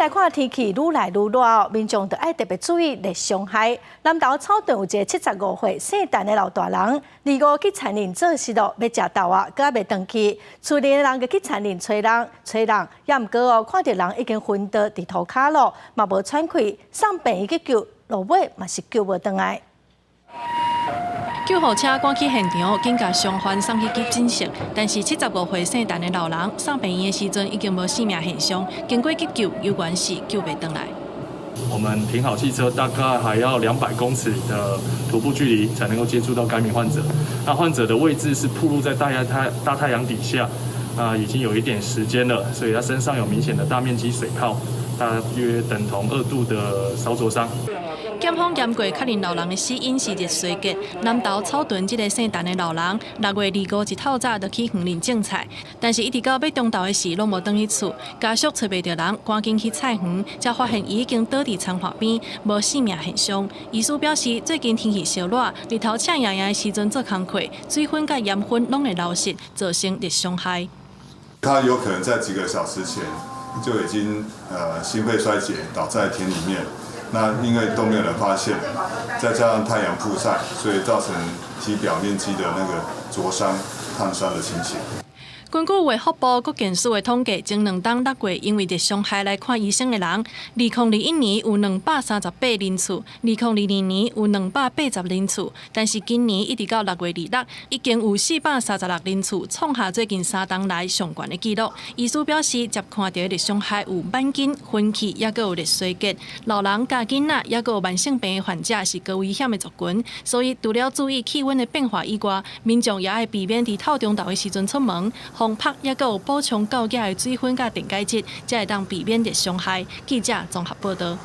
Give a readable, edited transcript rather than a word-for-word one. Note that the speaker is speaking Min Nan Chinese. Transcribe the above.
來看天氣愈來愈熱哦，民眾就愛特別注意熱傷害。南投草屯有一个75歲姓陳的老大人，25去田裡做事咯，欲食豆仔，閣猶未轉去，厝裡的人就去田裡揣人，揣人，也毋過哦，看著人已經昏倒佇塗跤咯，嘛無喘氣，送病院去救，落尾嘛是救無轉來。救護車趕去現場，緊共傷患送去急診室，但是75歲姓陳的老人送病院的時陣已經無生命現象，經過急救，猶原是救袂轉來。我們停好汽車，大概還要200公尺的徒步距離，才能夠接觸到該名患者。那患者的位置是暴露在大太陽底下，啊，已經有一點時間了，所以他身上有明顯的大面積水泡，大約等同2度的燒灼傷。檢方驗過確認老人的死因是熱衰竭。南投草屯這个姓陳的老人，6月25一透早就去園林種菜，但是一直到欲中晝的時，攏無轉去厝，家屬揣袂著人，趕緊去菜園，才發現伊已經倒佇田岸邊，無生命現象。醫師表示，最近天氣燒熱，日頭赤炎炎的時陣做工課，水分佮鹽分攏會流失，造成熱傷害。他有可能在幾個小時前就已經心肺衰竭倒在田裡面。那因為都沒有人發現，再加上太陽曝曬，所以造成體表面積的那個灼傷、燙傷的情形。根據衛福部國健署的統計，前兩冬6月因為熱傷害來看醫生的人，2021年有238人次，2022年有280人次，但是今年一直到6月26，已經有436人次，創下最近三冬來上懸的紀錄。醫師表示，捷看著熱傷害有挽筋、昏去，抑閣有熱衰竭，老人佮囡仔，抑閣有慢性病的患者是高危險的族群，所以除了注意氣溫的變化以外，民眾也愛避免佇透中晝的時陣出門。防曬，抑閣有補充夠額的水分佮電解質，才會當避免熱傷害。記者綜合報導。